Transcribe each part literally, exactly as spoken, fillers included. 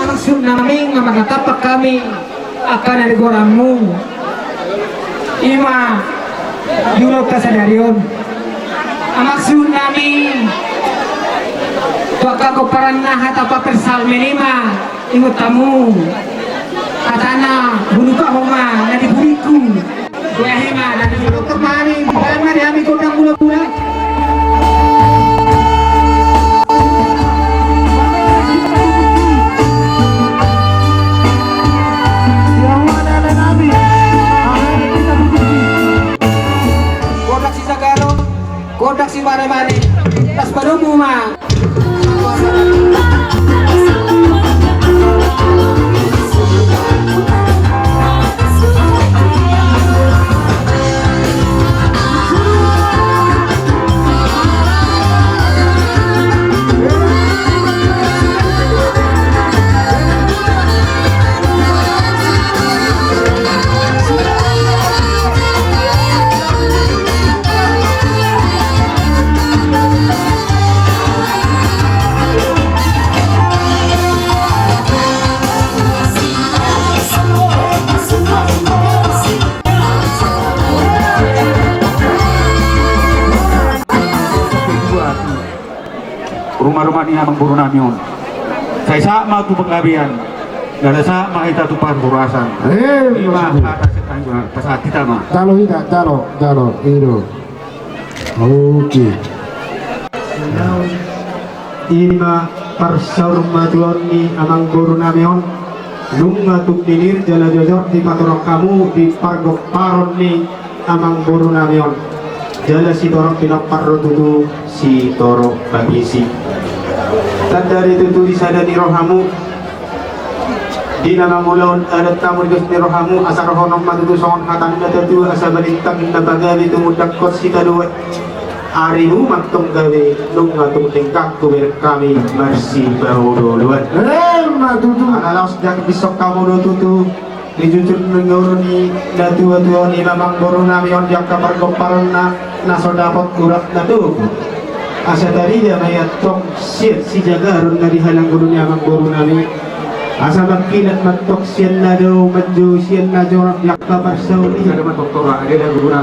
Anak suhut nami, nga marnatampak hami angka na di goarmu, i ma di ulaonta sadari on. Anak suhut nami, tu angka pomparan na hata papersal menima ingot hamu, hatana, bunuka homa na di burikku. Boya hima na di dokter mani, baen ma di hami gondang mula-mula. Gondang si Sagalo, gondang si Mare-mare, las padomu ma. Ruma-ruma ni amangboru nami on. Sai sahat ma tu panggabean. Jala sahat ma hita tu parhorasan. Eh, ima hata pasahat hita ma. Jalo hita, jalo, jalo, i do. Oke. Ima parsaurmatuaon ni amangboru nami on. Nunga tung nilehon jala jojor dipatorang hamu di pargomparon ni amangboru nami on. Jala sitorop pinompar do tutu sitorop pangisi. Tanda do tutu di sada ni rohamu. Di na mangulahon adat hamu di dos ni rohamu, asa dohonon ma tutu songon hata ni na tatua, asa balintang na pagabe tumundalhon sitadoan. Arimu ma antong gabe, nunga tung denggan hubereng hami marsipaolo-oloan. Ima tutu. Ala laos dang dison hamu do tutu. Di jujur ni ngolu ni natuatua on, ima amangboru nami on di angka pargomparonna na so dapot uratna tubu. Asa tarida ma i antong sian sijagaron na di halak ngolu ni amangboru nami. Asa mangkilat ma antong sian na dao manjou sian na jonok di angka parsaulian. Sada ma antong tora, ada guruna.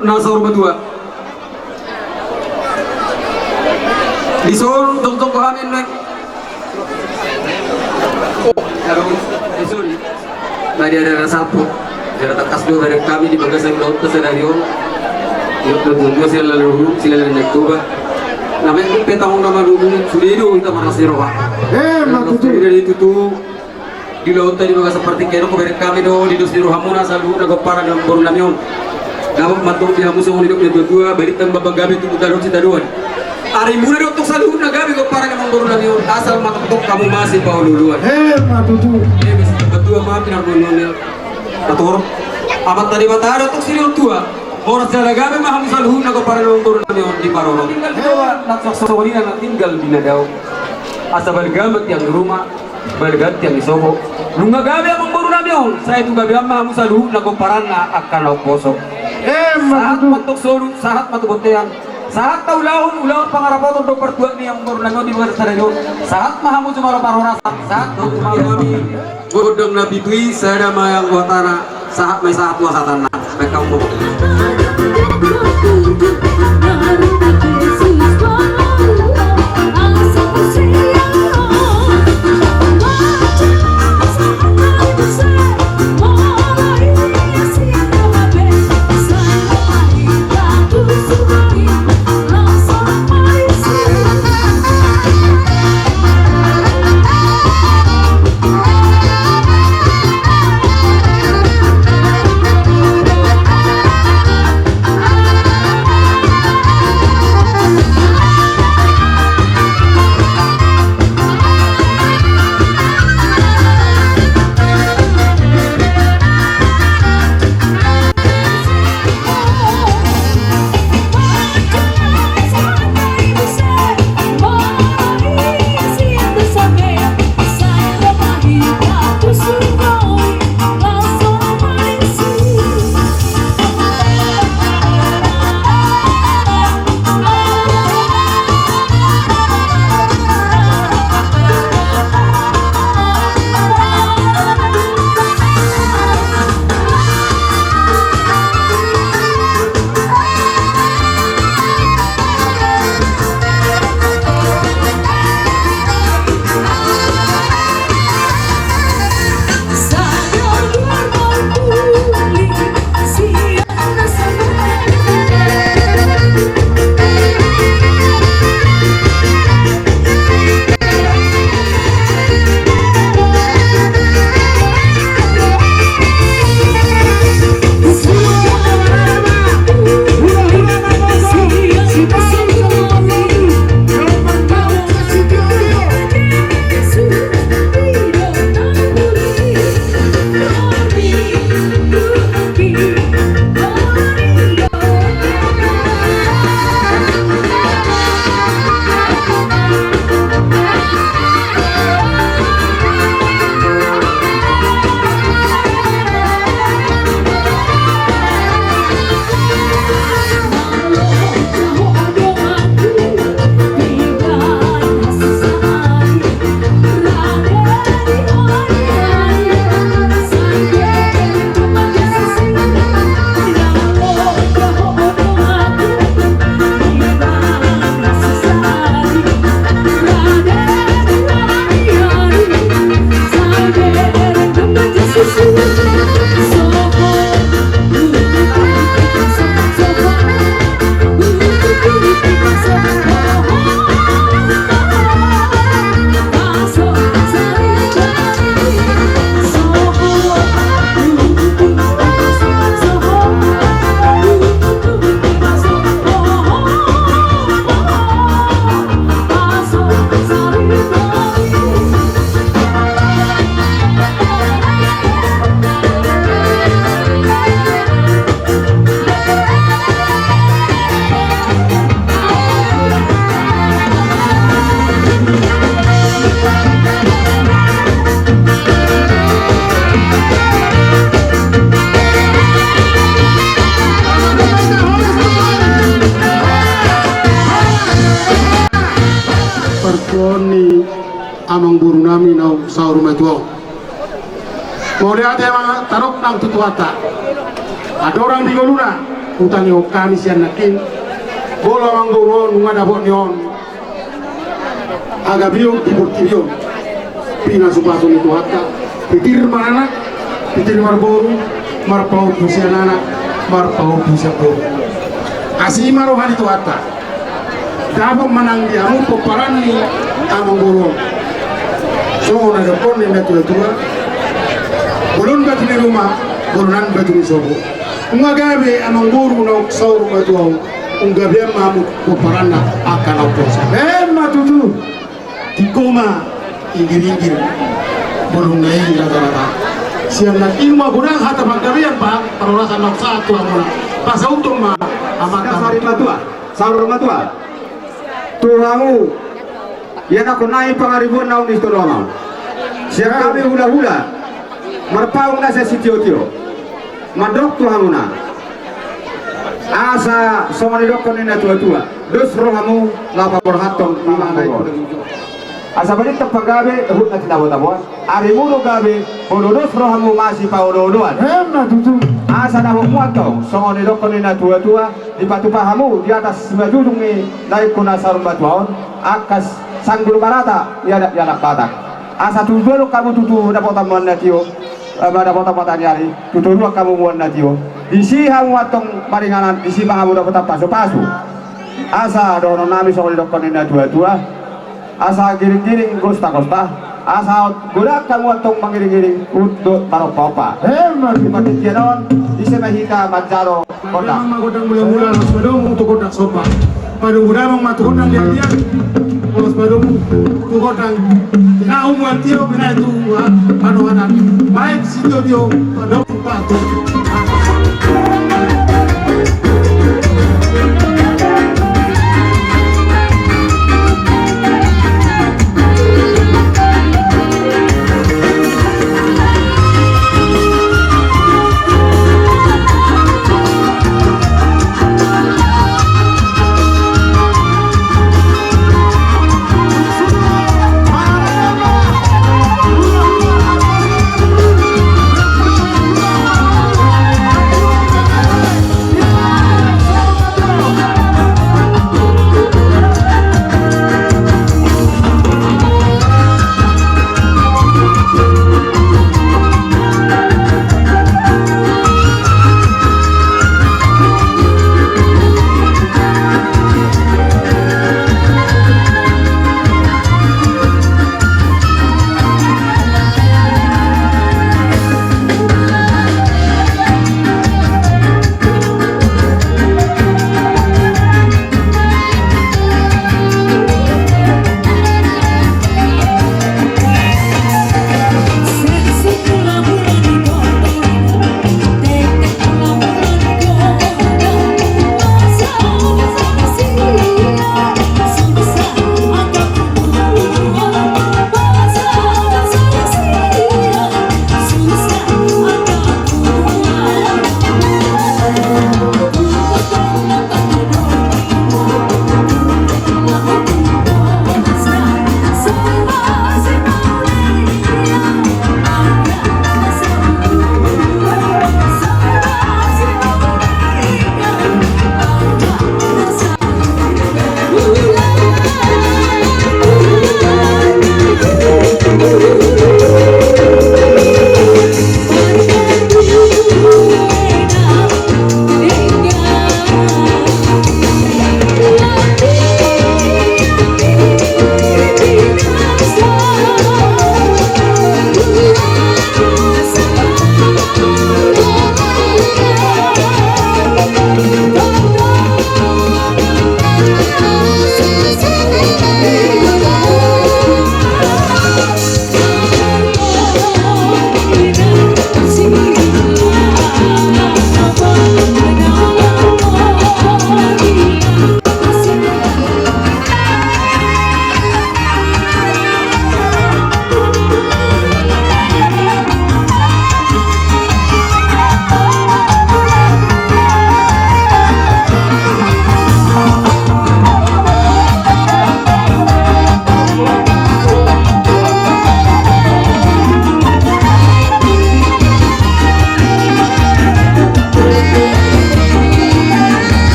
Na saur matua. Dison tongtong hami nang. Oh, aduh, eh, sorry. Tadi ada rasa apa? Ada tangkas do dari kami di bagasan laut ke sadari on. Yuk, betul juga sila lalu, sila lalu naik coba. Namanya itu petang nama dulu, sudah itu kita marlas di roha. Eh, ma tutu. Dari itu tuh. Di laut tadi maka seperti kena ko berek kami do, di dos di rohamuna saluhutna gomparan ni amangboru nami on. Dapot ma antong di hamu songon nidok ni natuatua, barita ma baba gabe tubu tadok sitadoan. Arimuna do antong saluhutna gabe gomparan ni amangboru nami on, asal ma tongtong hamu masipaolooloan. Eh, ma tutu. Eh, masipaolooloan ma pinargoluan. Ator. Amanta Debata do antong silehon tua. Horas jala gabe ma hamu saluhutna gomparan ni amangboru nami on di parorot. Tinggal di doa, na songon i na tinggal di na dao. Asa balga ma tiang ni ruma. Balga tiang ni sopo. Nunga gabe amangboru nami on, sai tu gabean ma hamu saluhutna gomparanna angka na umposo. Eh, ma tutu. Sahat ma antong solu, sahat ma tu bontean. Sahat ma ulaon, ulaon pangarapoton dohot partuaon ni amangboru nami on di bagasan sadari on. Sahat ma hamu jumalo parhorasan, sahat ma hamu jumalo. Gondang na pitu i, sada ma anggo hatana. Sahat ma i sahat tu hasahatanna. Baik, kamu. Amangboru nami naung saur matua on. Mauliate ma tadok nang tu Tuhanta. Andorang di ngoluna, hutangihon hami sian nangkin. Molo amangboru on nunga dapot ni on hagabeon di portibi on, pinasupasu ni Tuhanta, pitir maranak, pitir marboru, marpaompu sian anak, marpaompu sian boru. Asi ma roha ni Tuhanta. Dapot ma nang di hamu pomparan ni amangboru on. Songon na didokkon ni natuatua: Bolon batu ni ruma, bolonan batu ni sopo. Nunga gabe amangboru naung saur matua on, nunga gabean ma hamu pomparanna angka na umposo. Emma tutu. Tingko ma inggiringgir bolonna i ratarata. Sian nangkin ma godang hata panggabean, pa parhorasan na sahat tu hamuna. Pasauthon ma amanta. Saur matua, saur matua tu hamu. Ianakhon nami Pangaribuan naung di Sitorus on. Sian hami hulahula marpaung na sian sitiotio, mandok tu hamuna. Asa songon nidokkon ni natuatua: Dos rohamu laho paborhathon. Asa balintang panggabe dohot na tinabo-taboan. Arimu do gabe molo dos rohamu masipaolo-oloan. Emma tutu. Asa dapotmu antong songon nidokkon ni natuatua, dipatupa hamu di atas simanjujung ni laengku na saur matua on, angka sanggul marata di anak ni anak Batak. Asa tu dolok hamu tutu dapotan mual na tio, eh, dapotan mata ni ari, tu toruan hamu mual na tio. Disi hamu antong maringanan, disi ma hamu dapotan pasupasu. Asa dohonon nami songon nidokkon ni natuatua: Asa giringgiring gostagosta, asa godang hamu antong mangiringiring, huhut do marompa-ompa. Emma. Di partingkian on, ise ma hita manjalo gondang. Gondang ma gondang mulamula, laos padomu tu gondang somba. Padomu damang ma tu gondang liatliat, laos padomu tu gondang na ummual tio, binahen tu hanohanan. Baen sitiotio, padomu.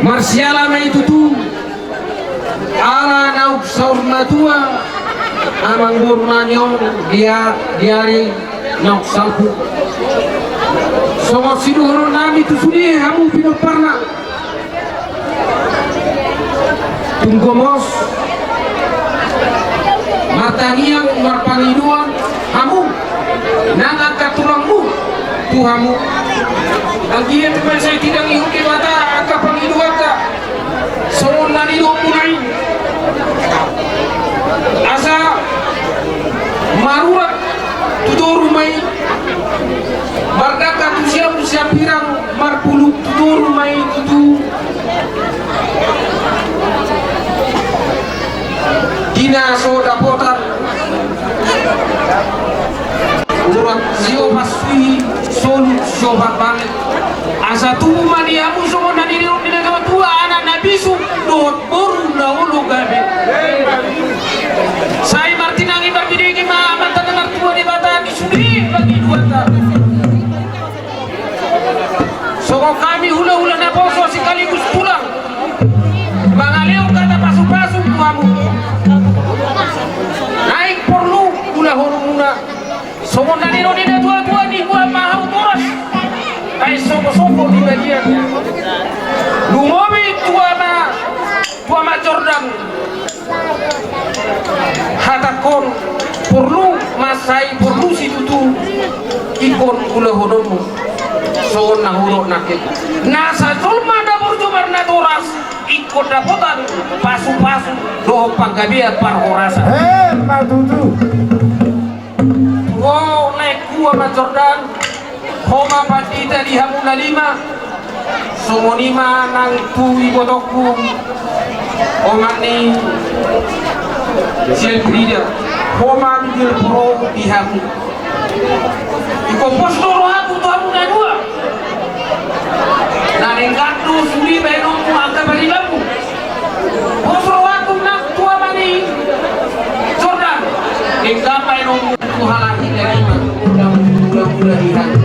Marsiala ma i tutu, ala naung saur matua amangboru nami on di ari naung salpu. Songon sidohonon nami tu sude hamu pinomparna, tung gomos martangiang marpangidoan hamu nang angka tulangmu tu hamu. Anggiat ma sai tinangihon Debata angka pangidoanta songon na nidokmuna i. Asa marurat tu toru ma i, mardangka tu siamun siapirang marpuluk tu toru ma i tutu. Di na so dapotan urat siopat suhi, solu siopat bangit. Asa tubu ma di hamu songon na nidok ni natuatua, anak na bisuk dohot boru na olo gabe. Sai martinangi marbinege ma Amanta na martua Debata di sude pangidoanta. Songon hami hulahula naposo sekaligus tulang, mangalehon hata pasupasu tu hamu. Naeng porlu ulahononmuna. Songon na nidok ni natuatua, dibuat ma hau toras, baen soposopo di balian. Lumobi tu ama, tu ama Jordan. Hatangkon porlu ma, sai porlu situtu ingkon ulahononmu. Songon na hudok nangkin, nasa jolma na burju marnatoras ingkon dapotan pasupasu dohot panggabean parhorasan. Emma tutu. Ho laengku ama Jordan, ho ma pandita di hamu na lima. Songon i ma nang tu ibotongku, omak ni si Elfrida, ho ma bibir poro di hamu. Ingkon pos do rohangku tu hamu na dua. Na denggan do sude baenonmu angka paribanmu. Pos rohangku nang tu ama ni Jordan, denggan baenonmu tu halak ni na lima. Mula-mula di hati.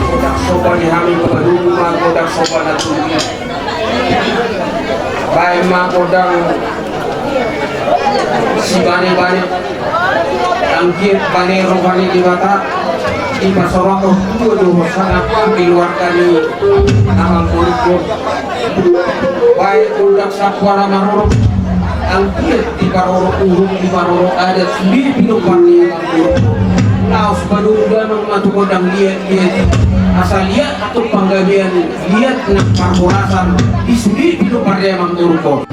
Godang sopa di hami, paduka ma godang sopa na tubu. Baen ma godang sibanebane. Anggiat bane roha ni Debata dipasorahon dua dohot sanak keluarga ni amangboru. Baen godang sapuara marorot. Anggiat diparorot uhum, diparorot adat sude pinompar ni amangboru. Laos padomu damang ma tu godang liat-liat i. Asa liat tu panggabean, liat nang parhorasan di sude pinompar ni amangboru.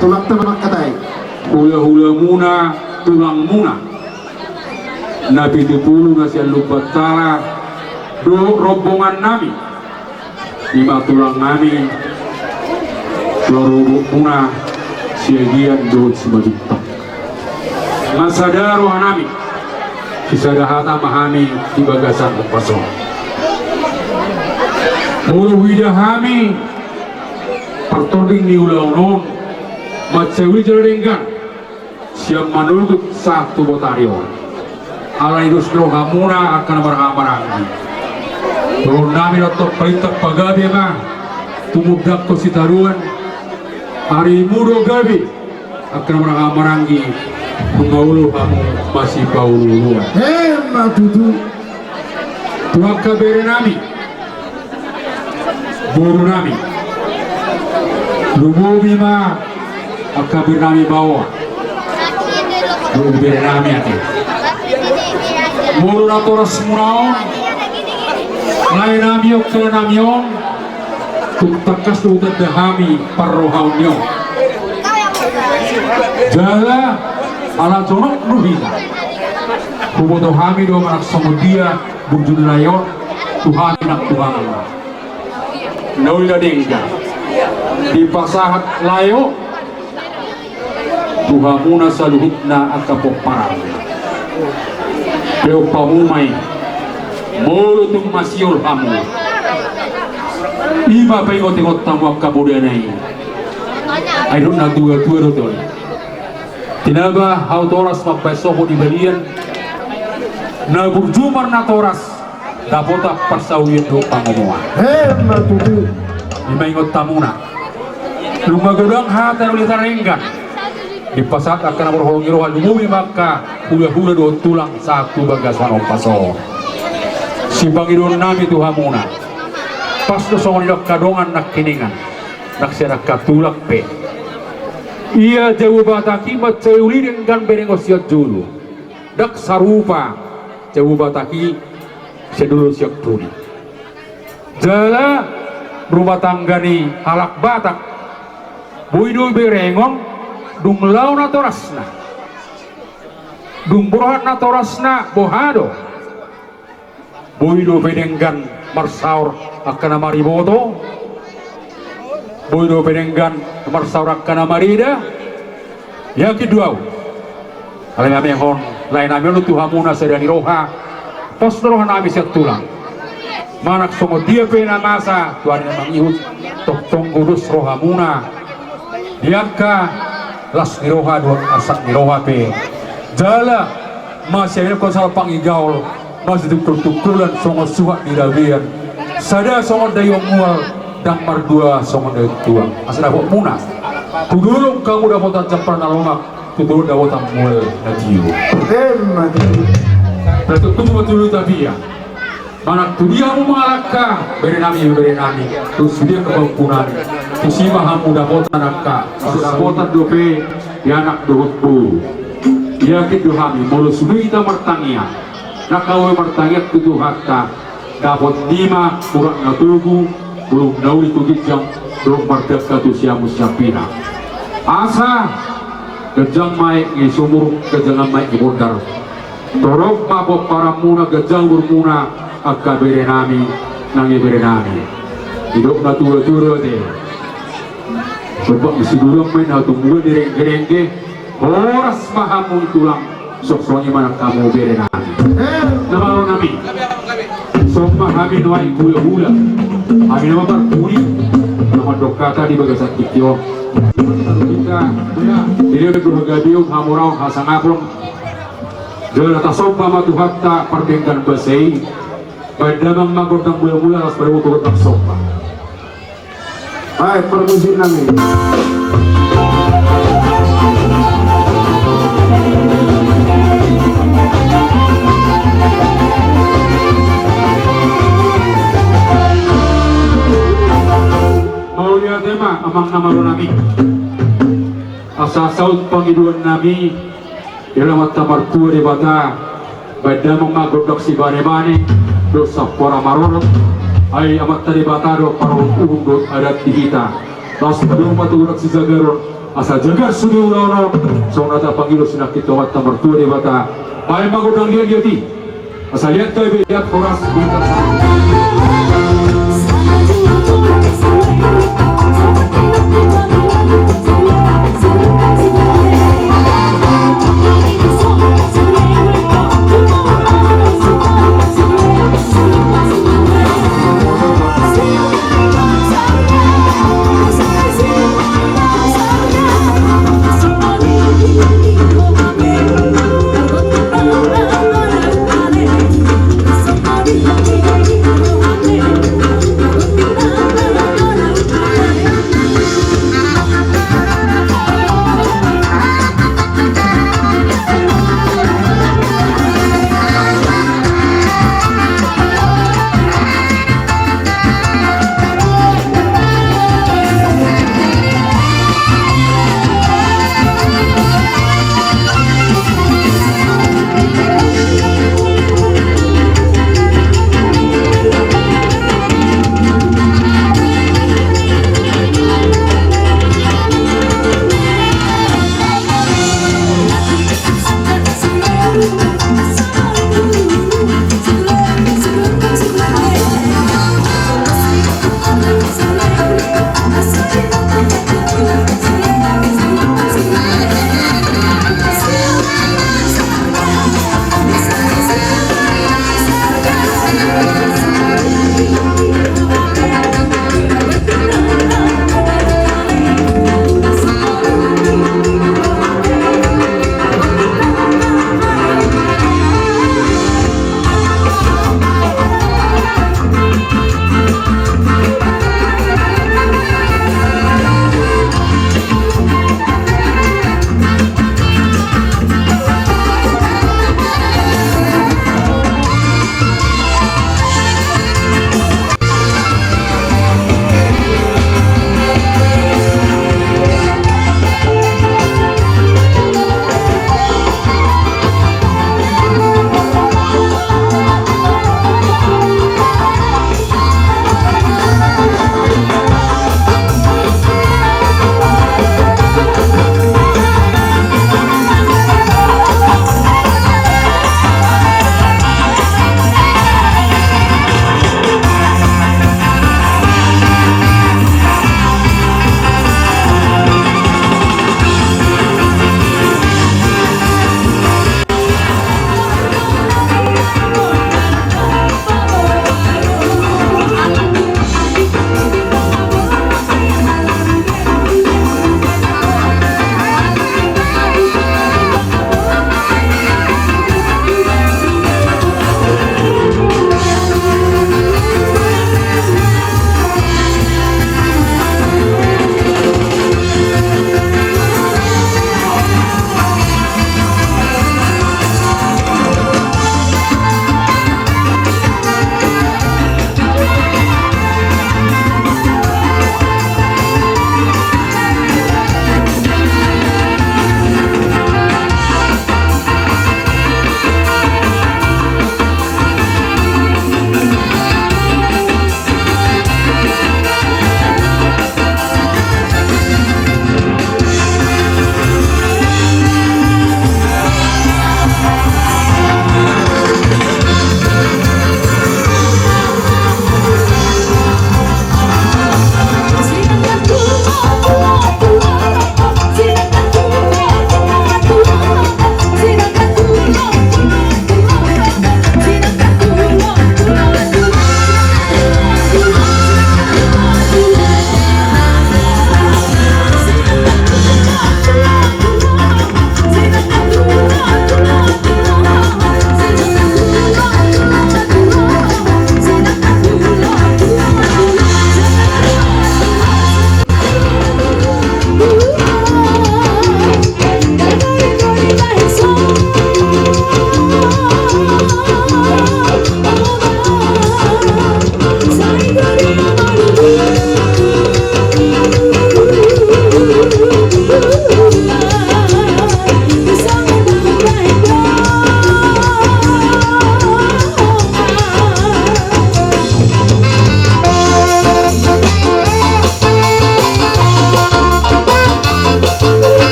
Tulangta mangkatai. Hulahulamuna, tulangmuna na pitu pulu na sian Lumban Tara dohot rombongannami, ima tulangnami, tulang rorobotmuna Siagian dohot Simanjuntak. Nga sada rohanami, sisada hata ma hami di bagasan ombas on. Molo huida hami partording ni ulaon on, mansai uli jala denggan sian manogot sahat tu botari on. Alai dos ni rohamuna angka na marhahamaranggi, dohononnami do antong paintang pagabe ma tumundalhon sitadoan. Arimu do gabe angka na marhahamaranggi, nunga olo hamu masipaolooloan. Emma tutu. Tu angka berenami, borunami, lumobi ma angka berenami baoa, lumobi berenami ate. Molo natorasmuna on, laenami on, kelenami on, tung tangkas do hutanda hami parrohaon ni on. Jala ala jonok do hita, huboto hami do manang songon dia burju ni lae on tu hami nang tu hamuna. Na uli na denggan dipasahat lae on tu hamuna saluhutna angka pomparan. Pe umpamu ma i, molo tung masiol hamu, ima paingotingot hamu angka bodana i. Ai didok natuatua do tole: Tinaba hau toras mambahen sopo di balian, na burju marnatoras dapotan parsaulian dohot pangomoan. Emma tutu. Ima ingot hamuna. Nunga godang hata na uli jala denggan dipasahat angka na marholong ni roha, lumobi ma angka hulahula dohot tulang sahat tu bagasan ombas on. Sipangidoannami tu hamuna, pas do songon i do angka dongan nangkiningan, nang sian angka tulang pe. Ia jabu Batak i mansai uli denggan berengon sian jolo, ndang sarupa jabu Batak i sian dolok sian pudi. Jala rumah tangga ni halak Batak boi do berengon dung laho natorasna, dung borhat natorasna, boha do? Boi dope denggan marsaor angka na mariboto, boi dope denggan marsaor angka na marida. Yakin do ahu. Alai mamehon laenami on tu hamuna sada ni roha, pos do rohanami sian tulang. Manang songon dia pe na masa tu ari na mangihut, tongtong do dos rohamuna di angka las ni roha dohot arsak ni roha pe. Jala masiaminonhon salpang ni gaol, masitungkoltungkolan songon suhat ni rabean, sada songon daion mual, ndang mardua songon daion tuang. Asa dapotmuna tu dolok hamu dapotan jambar na lomak, tu dolok dapotan mual na tio. Emma tutu. Berarti tu dolok tapi ya. Manang tu dia hamu mangalangka, berenami, berenami, tu sude angka pahompunami, tusi ma hamu dapotan angka. Asa dapotan dope di anak dohot boru. Yakin do hami, molo sude hita martangiang, nang hamu martangiang tu Tuhanta, dapot nima urat na togu, bulung na uli tu ginjang, dohot mardangka tu siamun siampinang. Asa ganjang ma aek ni sumur, ganjang ma aek ni bondar. Torop ma pomparanmuna, ganjang umurmuna, angka berenami nang iberenami. Didok natuatua do ate: Somba ni Siduruan ma inna, tumbuan ni renggerengge. Horas ma hamu tulang, songon i ma nang hamu berenami. Na malonami, somba hami nuaeng hulahula, hami na marpudi, na mandok hata di bagasan tingki on. Hita, ya, di dia berhagabion, hamoraon, hasangapon. Jala tasomba ma Tuhanta pardenggan basa i. Baen damang ma gondang mulamula, laos padomu tu gondang somba. Baik, permusikan nami. Mauliate ma amang na malonami. Asa saut pangidoannami. Ia Amanta Martua Debata, baen damang ma gondang sibanebane dohot sampora marorot. Ai Amanta Debata do parorot uhum dohot adat di hita. Laos padomu ma tu gondang sijagaron, Asa jaga sude ulaon on, songon na tapangido sian Amanta Martua Debata. Baen ma gondang liat-liat i. Asa liat gabe, liat horas.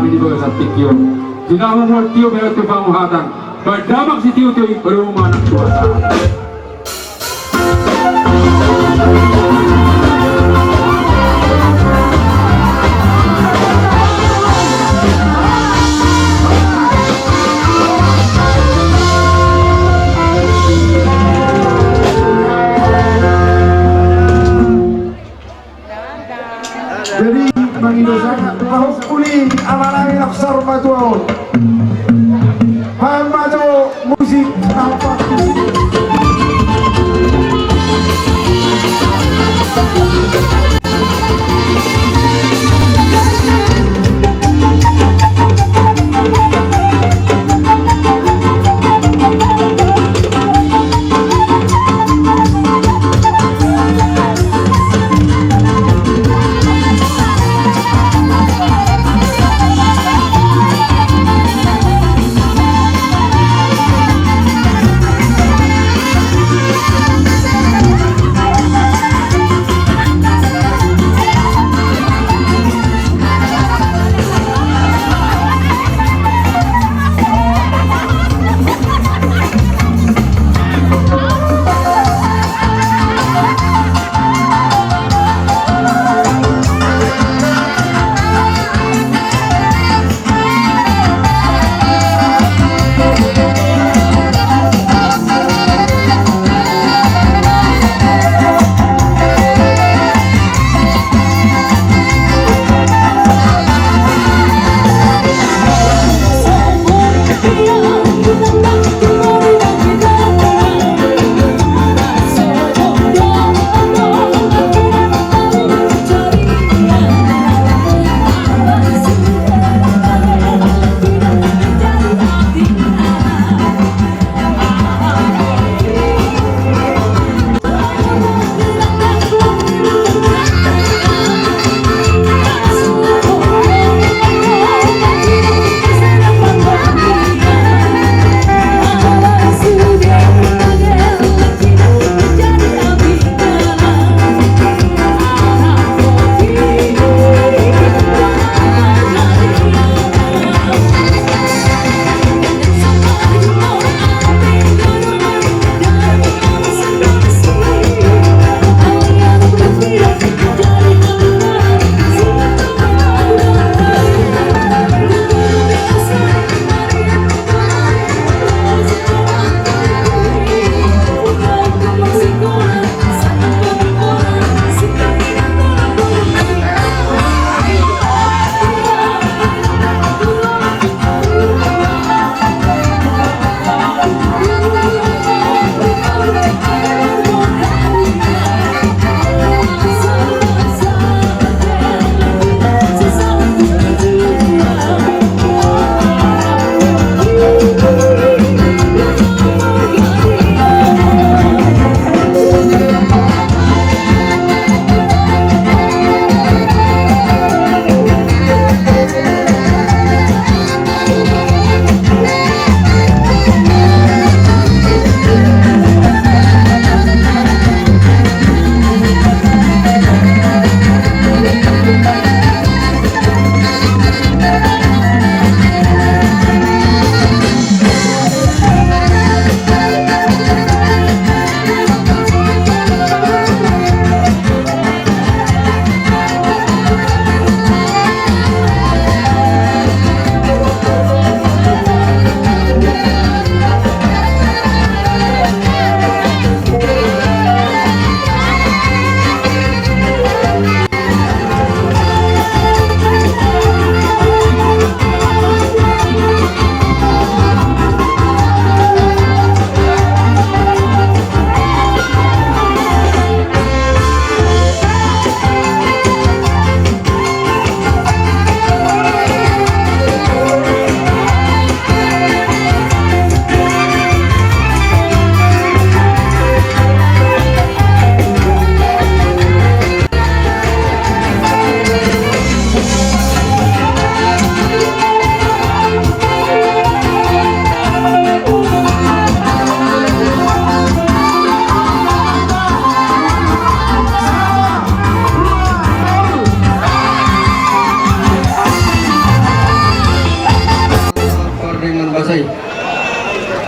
di bagasan tingki on. Jika hamu mual tio, bahen tu panguhatan. Bahen damang sitiotio i, baru manang kuasa. Jadi, mangido sahat, pahompuli amanami na saur matua on. Bahen ma jo musik, tampak musik.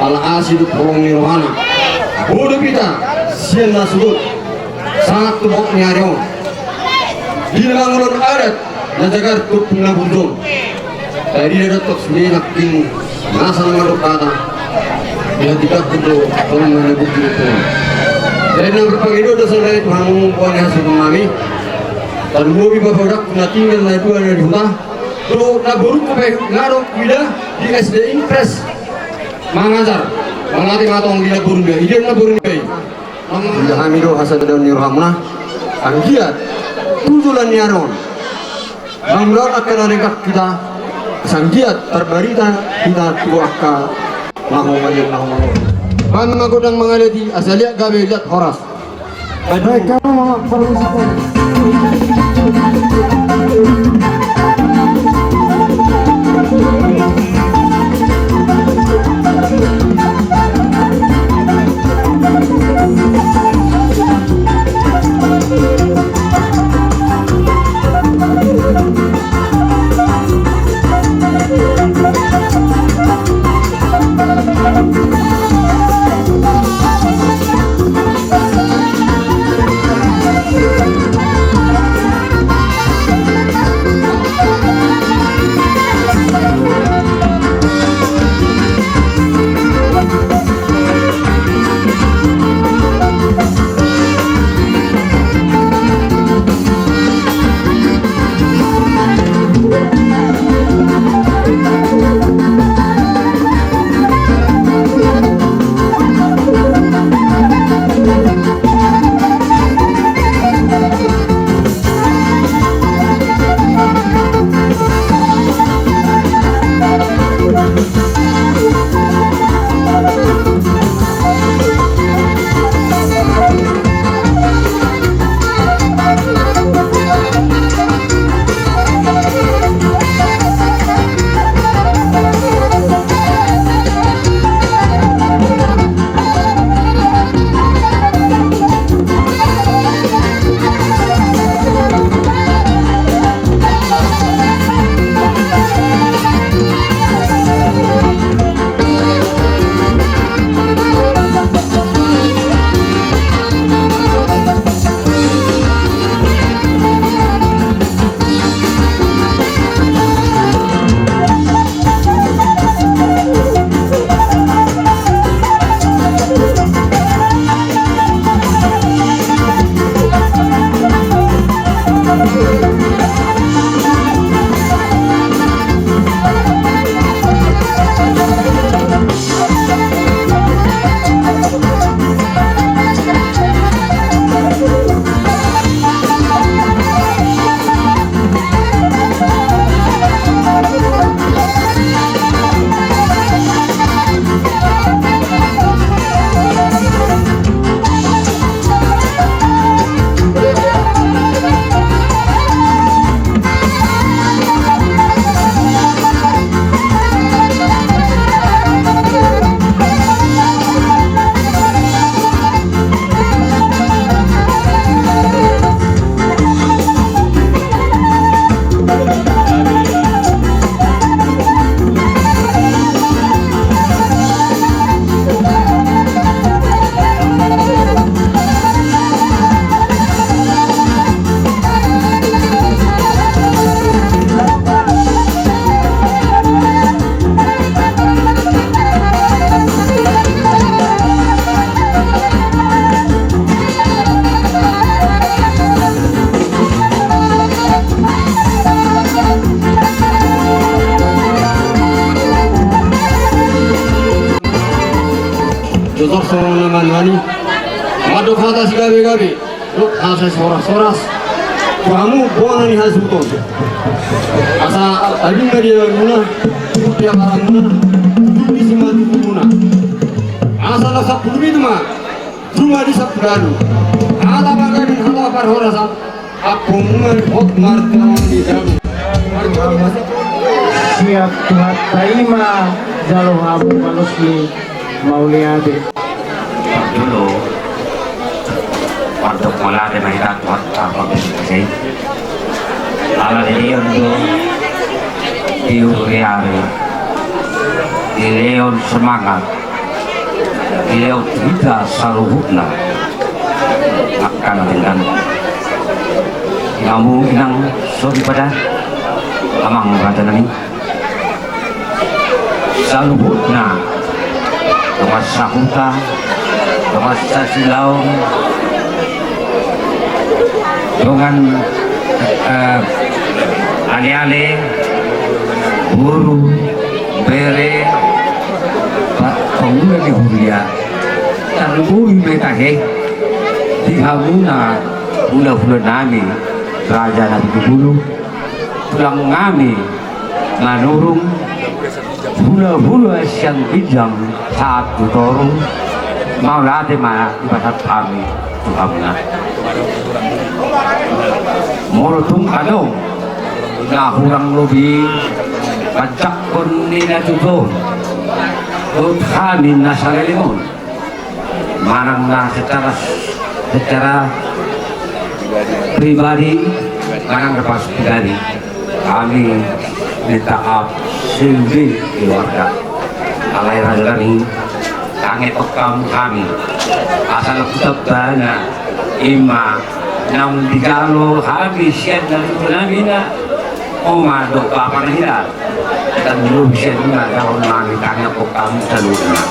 Ala asi dohot holong ni rohana. Bodo hita sian na sogot. Sangat tu bot ni ari on. Di na mangulon adat na jagar tu pung na burju on. Tadi na dohot sude nangkin nasa na mandok hata. Di hatiha pun do tolong na bukti dohot. Jadi na berpangido do saudara Tuhan mengumpulan hasil nami. Tarlumobi bapak na tinggal na dua na di huta. Tu na boru ku pe ngadong ida di S D Impres. Mangajar, mangajar ma tong di na boru niba, ida na boru niba i. Ida hami do hasadaon ni rohamuna, anggiat tu joloan ni ari on. Mangulon angka na denggan hita, asa anggiat tarbarita hita tu angka na homalian na homalian. Bahen ma gondang mangalehon i, asa liat gabe liat horas. Baik, kamu mau permisi. Jojor songon na manuani. Mandok hata sigabe-gabe dohot hata sihoras-horas tu hamu bona ni hasuhuton. Asa adong ma di alualuhuna, di abaramuna, di simanjujungmuna. Asa na sampulu pitu ma juma di sampulu ualu. Hata panggabean, hata parhorasan, ampuan ma dohot martua ni jabu. Siap Tuhanta i ma jalo hamu balos ni mauliate. Parjolo, mandok mauliate ma hita tu Tuhanta Panggabean i. Ala dilehon do di ujung ni ari, dilehon semangat Dilehon tu hita saluhutna angka na denggan. Di hamu inang soripada, amang raja nami, saluhutna dongan sahuta, dongan sasilaon, dongan, eh, aleale, boru, bere, pa-, pangula ni huria. Tarlumobi ma hita he di hamuna hulahula nami, raja Nabitubulu, tulang nami Manurung, hulahula sian ginjang sahat tu toru, mauliate ma dipasahat hami tu hamuna. Molo tung adong na hurang lobi panjangkon ni na tutu, dohot hami na saleleng on, manang na secara, secara pribadi, manang na pas pribadi, hami minta maaf seluruh keluarga. Alai raja nami, tangiangkon hamu hami, asa lam tu tambana, ima naung dijalo hami sian na tutu nami na oma dohot bapa na hita. Dan dulu bisa juga kalau nami tangiangkon hamu saluhutna.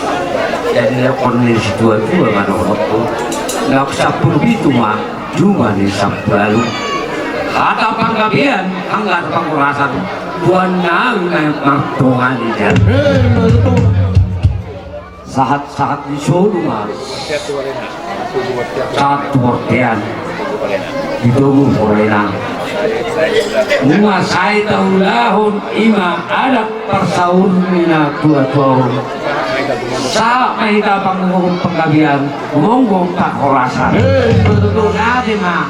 Jadi, ya, kon ni situa-tua ma dohot tu. Laos sampulu pitu ma juma ni sampulu ualu. Hata panggabean, angka hata panghorasan, tuan nami ma martonga ni jala. Sahat-sahat ni solu ma. Sahat tu bontean. Ditogu horena. Nunga sai taulahon ima adat parsaur ni na tua-tua on. Sahat ma hita panggogohon panggabean, monggo panghorasan. Mauliate ma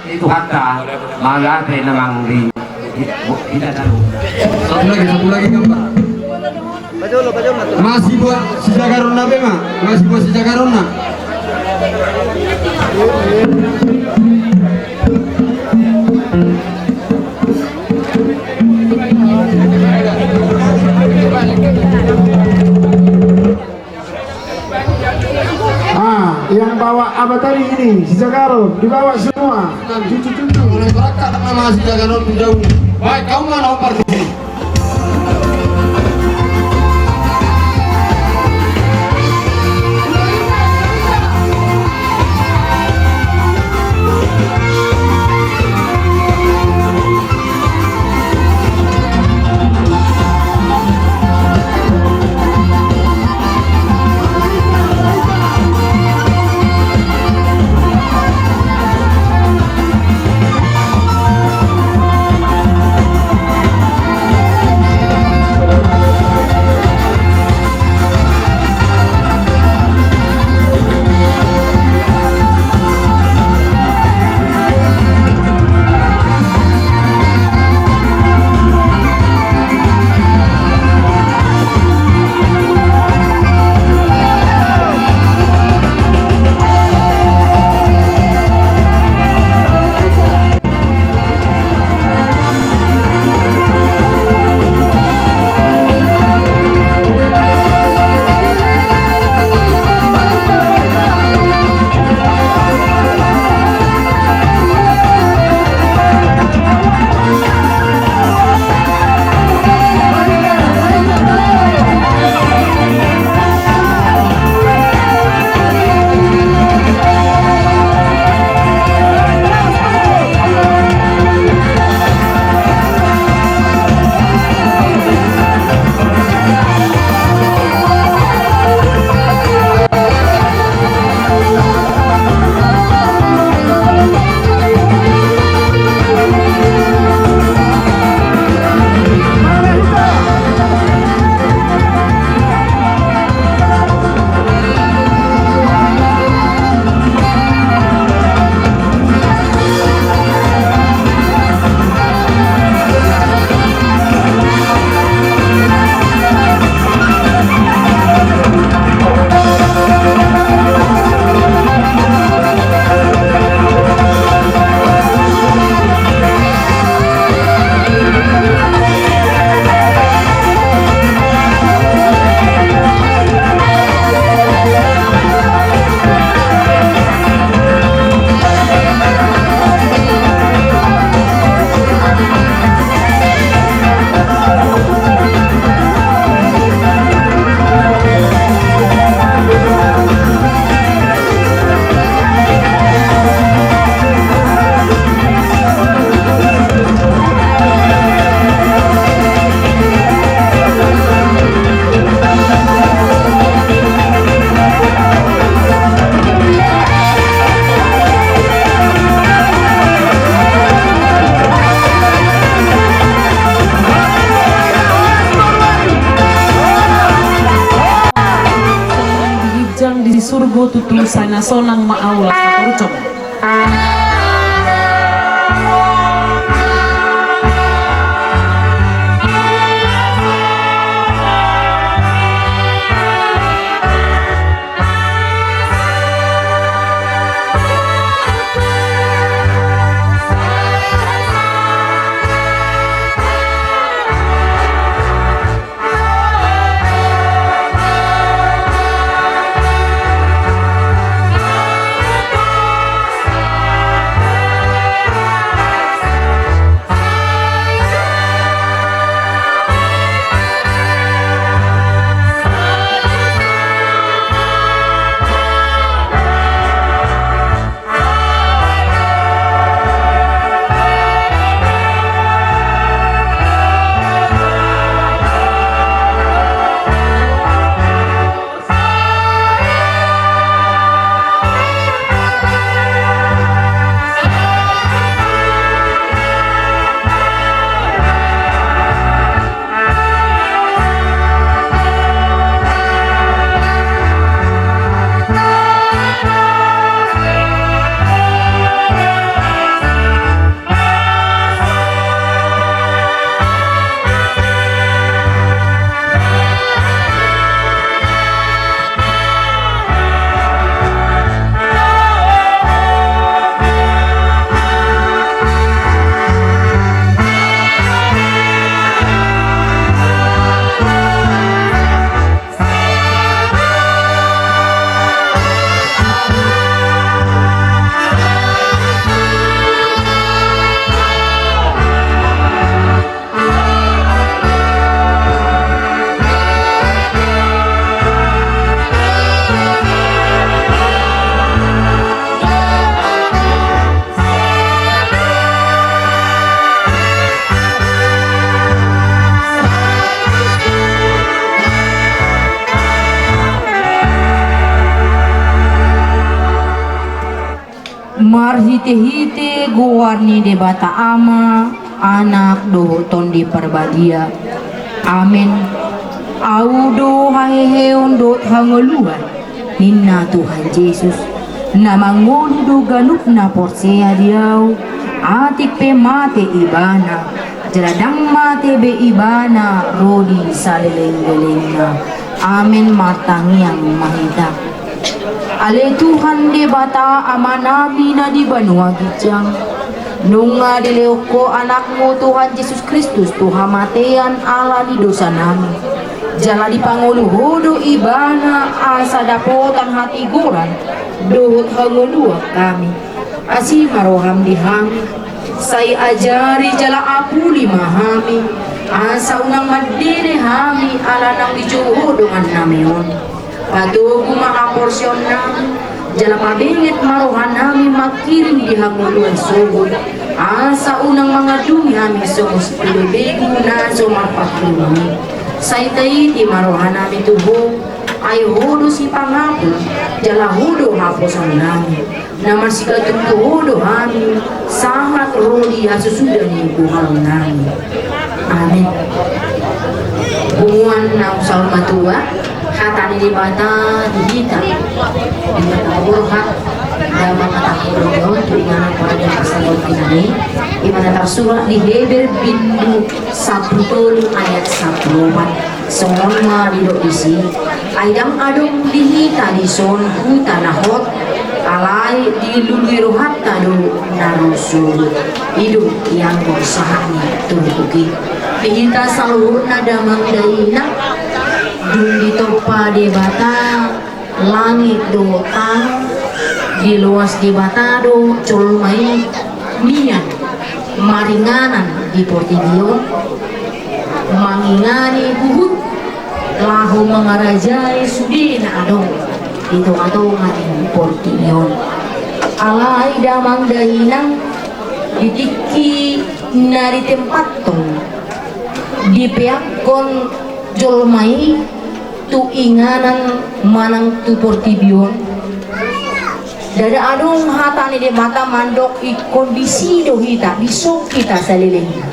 di Tuhanta, mauliate na mangido. Satu lagi, satu lagi gambar. Masih buat sijagaronna be ma, masih buat sijagaronna. Ah, yang bawa apa tadi ini? Sijagaron, dibawa semua. Cucu-cucu. Mulai berangkat nama sijagaron jauh. Baik, kau mana ompar di sini? surgo tutu, sai na sonang ma ahu las na torus. Marhitehite goar ni Debata Ama, Anak dohot Tondi Parbadia. Amen. Ahu do haheheon dohot hangoluan, ninna Tuhan Jesus. Na mangolu do ganup na porsea di Ahu, atik pe mate ibana, jala ndang mate be ibana ro di saleleng-lelengna. Amen. Martangiang ma hita. Ale Tuhan Debata Amanami na di banua ginjang, nunga dilehon Ho Anakmu Tuhan Jesus Kristus tu hamatean ala ni dosanami, jala dipangolu Ho do Ibana asa dapotan hatigoran dohot hangoluan hami. Asi ma roham di hami, sai ajari jala apuli ma hami, asa unang mandele hami ala naung dijou Ho dongannami on. Patogu ma haporseaonnami, jala pabenget ma rohanami mangkirim di hangoluan sogot, asa unang mangandungi hami songon sipelebegu na so marpangkirim i. Sai taiti ma rohanami tu Ho, ai Ho do sipangapul, jala Ho do haposoonnami. Na marsigantong tu Ho do hami, sahat ro di hasusuda ni huhalannami. Amen. Punguan na saur matua, hata ni Debata di hita. Di hita borhat, damang hata ni Debata, tu inganan pada pasal ini, di mana tersurat di Heber bindu sampulu tolu ayat sampulu opat. Songon ma didok disi, ai ndang adong di hita dison huta na hot, alai dilului rohanta do na ro sogot. I do ianggo sahat ni turpuk i. Di hita saluhutna damang dainang, dung ditompa Debata langit dohot tano, diloas Debata do jolma i mian maringanan di portibi on, mangingani huhut laho mangarajai sude na adong di tonga-tonga ni portibi on. Alai damang dainang, di tingki na ditempathon, dipeakhon jolma i tu inganan manang tu portibi on, ndada adong hata ni Debata mandok ingkon disi do hita, dison hita salelengna.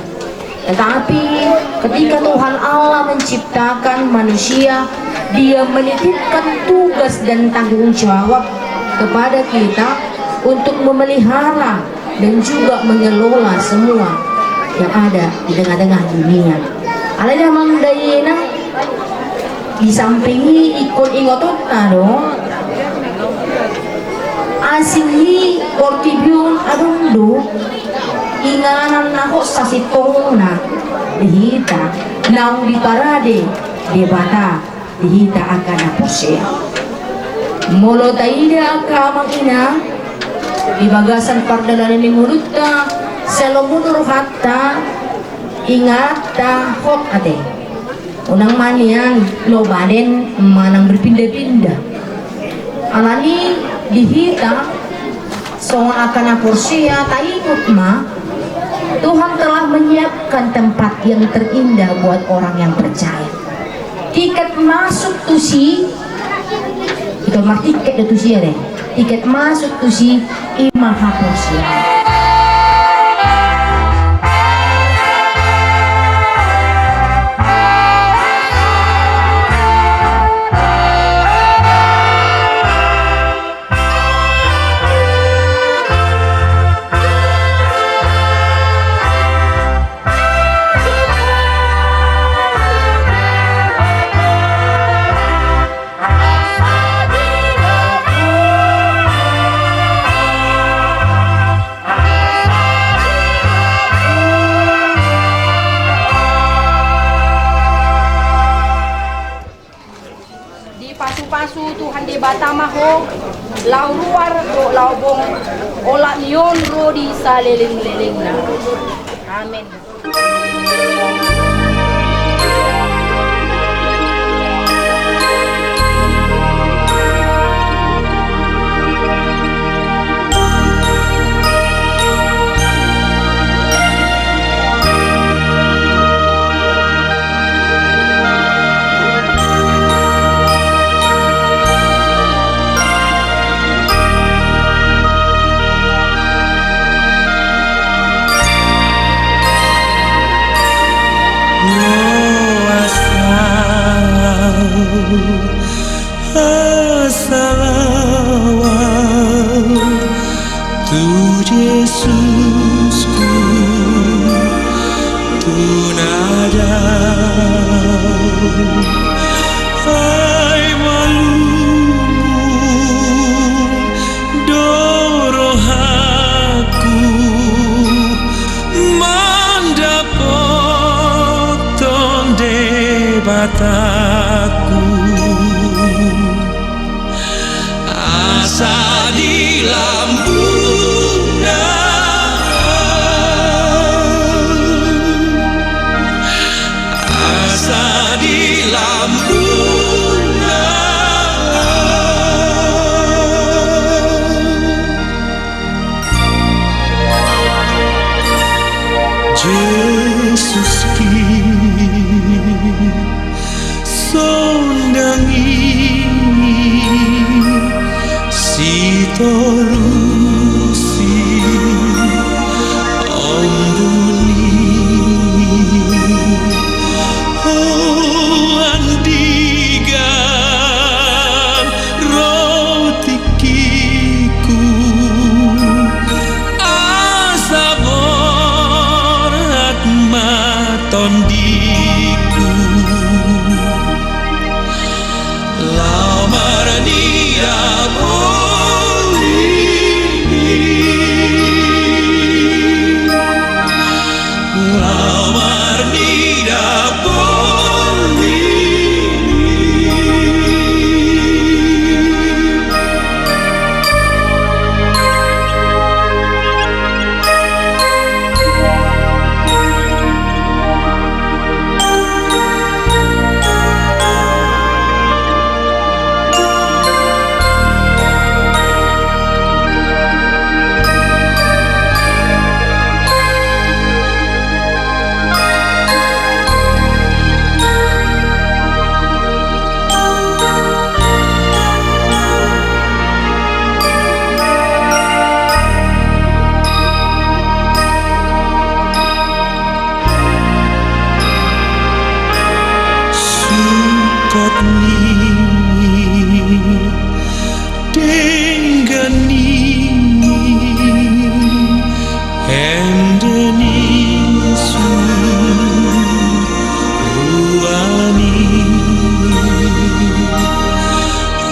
Tetapi ketika Tuhan Allah menciptakan manusia, Dia menitipkan tugas dan tanggung jawab kepada kita untuk memelihara dan juga mengelola semua yang ada di tengah-tengah dunia. Alai damang dainang, di samping i ingkon ingotonta do, asing ni portibi on adong do inganan na hot sasintongna di hita naung diparade Debata di hita angka na porsea. Molo taida angka amang inang, di bagasan pardalanan ni ngolunta, sai lomo do rohanta, inganta hot ate. Unang ma nian loba den manang berpindah-pindah. Alani di hita songon angka na porsea, taingot ma, Tuhan telah menyiapkan tempat yang terindah buat orang yang percaya. Tiket masuk tusi, ingkon martiket do tusi, ate. Tiket masuk tusi i ma haporseaon. Dipasupasu Tuhan Debata ma ho, laho ruar dohot laho bong, olat ni on ro di salelenglelengna. Amen. Asa laho au tu Jesusku, tu na dao. Ai malum do rohangku mandapothon Debatangku. Asa di lambungna, asa di lambungna. Jesuski, sondangi sitorusi ombun i. O andigan ro tingkiku, asa borhat ma tondiku. Laho marnida borngin, laho marnida borngin. Kot ni denggan ni ende ni suruan i,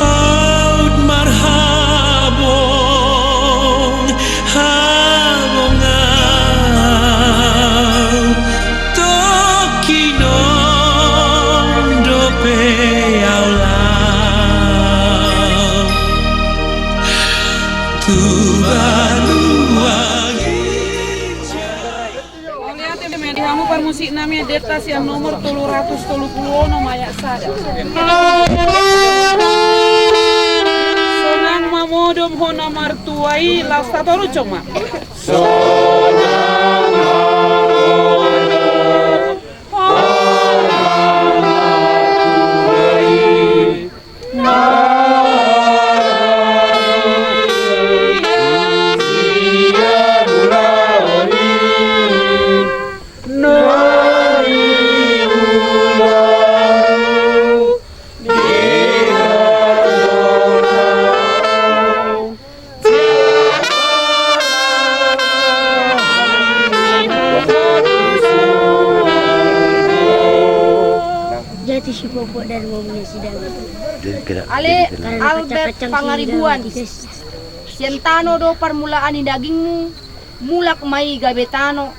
aut marhabong habong au, tongkin on dope au laho tu banua ginjang. Mauliate ma di hamu parmusik nami, endenta sian nomor tolu ratus tolu pulu onom ayat sada. Sonang ma modom hona martua i, laos tatorushon ma. Jati si popot dan ngomongnya sidang. Ale Albert Pangaribuan, sian tano do parmulaan ni dagingmu, mulak ma i gabe tano.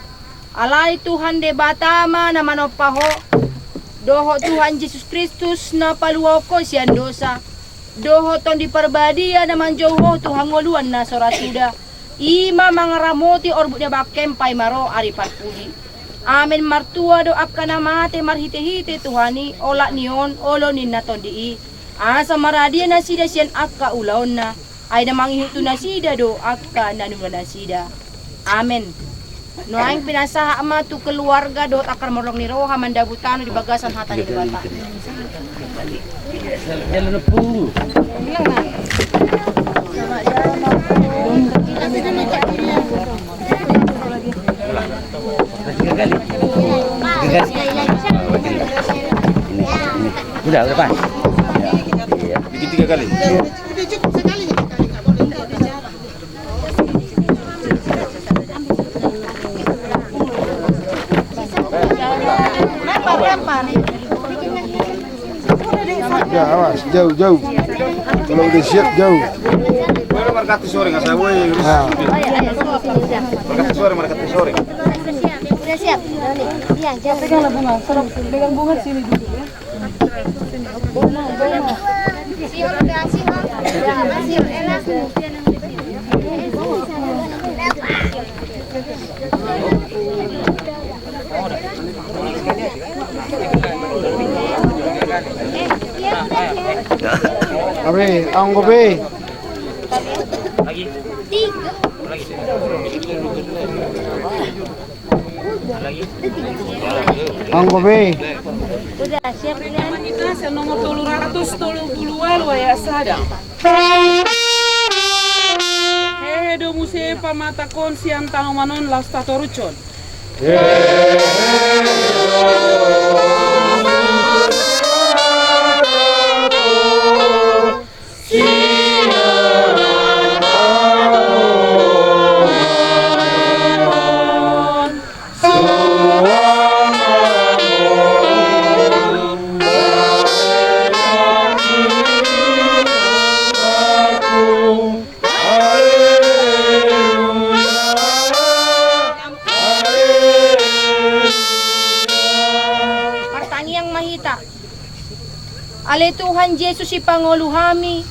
Alai Tuhan Debata ma na manompa ho, dohot Tuhan Jesus Kristus na paluahon ho sian dosa, dohot Tondi Parbadia na manjou ho tu hangoluan na so ra suda, i ma mangaramoti orbuk ni bangkem paima ro ari parpudi. Amen. Martua do angka na mate marhitehite Tuhan i, olat ni on olo ni na tondi i, asa maradia nasida sian angka ulaonna. Ai na mangihut tu nasida do angka na niula nasida. Amen. Nuaeng pinasahat ma tu keluarga dohot angka na marholong ni roha mandabu tano di bagasan hata ni Debata. Tiga kali. Tiga kali. Ini, ini. Udah, udah pas. Iya. Bikin tiga kali. Iya. Ya, awas, jauh, jauh. Kalau udah siap, jauh. Boleh markati sore, nggak saya boleh. Ah. Markati sore, markati sore. Udah siap. Iya, jauh. Peganglah bunga, pegang bunga sini dulu ya. Abe, anggo be. Anggo be. Udah siap kan? Kita sian nomor tolu ratus tolu pulu ualu ayat sada. Hehe do muse pamatangkon sian tanoman on, laos tatorushon. Martangiang ma hita. Ale Tuhan Jesus, sipangolu hami,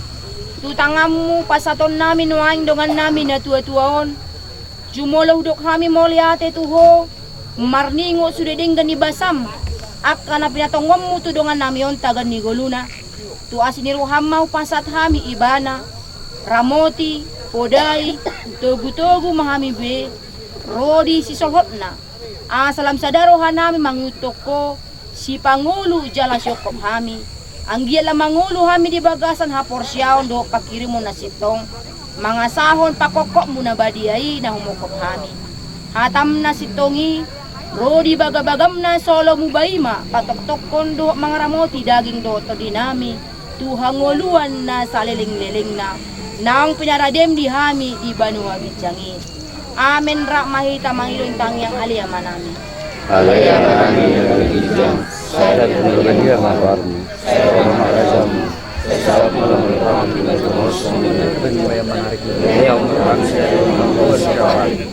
tu tanganmu pasahaton nami nuaeng dongan nami na tua-tua on. Jumolo hudok hami mauliate tu ho, marningot sude denggan ni basam, angka na pinatongonmu tu dongan nami on tagan ni ngoluna. Tu asi ni roham ma hupasahat hami ibana, ramoti, podai, togu-togu ma hami be, ro di sisolhotna. Asa lam sada roha nami mangihuthon ho, sipangolu jala siongkop hami. Anggiat lam mangolu hami di bagasan haporseaon dohot panghirimon na sintong, mangasahon pangkophopmu na badia i na humongkop hami. Hatam na sintong i, Ro di bagabagamna solomu, bai ma patoktokkon dohot mangaramoti daging dohot tondinami tu hangoluan na salelenglelengna, naung pinaradem di hami di banua ginjang i. Amen. Rap ma hita mangido tangiang Ale Amanami. Ale Amanami na di banua ginjang, sada tu na badia ma goarmu, sada ma harajaonmu, sai saut ma lomo ni roham di banua tonga on songon na di banua na marari. Ia umur kami sada ni hami siapari.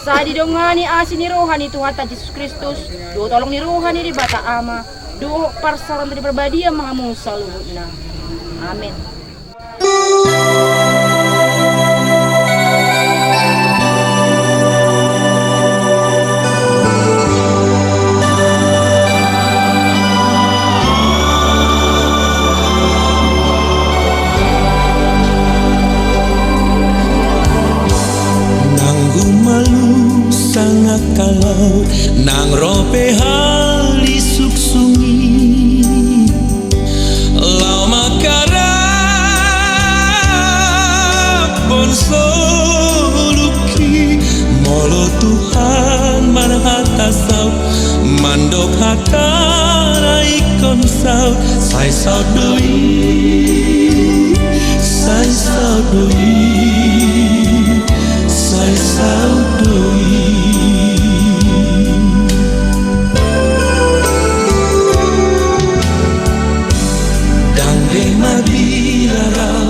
Sai didongani asi ni roha ni Tuhanta Jesus Kristus, dohot holong ni roha ni Debata Ama, dohot parsaoran ni Tondi Parbadia ma hamu saluhutna. Amen. Nang gumalu sanga kalau, nang ro pe hal di suksung i. Laho mangkaraphon soluki, molo Tuhan marhata saut, mandok hata na ingkon saut, sai saut do i, sai saut do i, sai saut do i. Ndang be mabiar au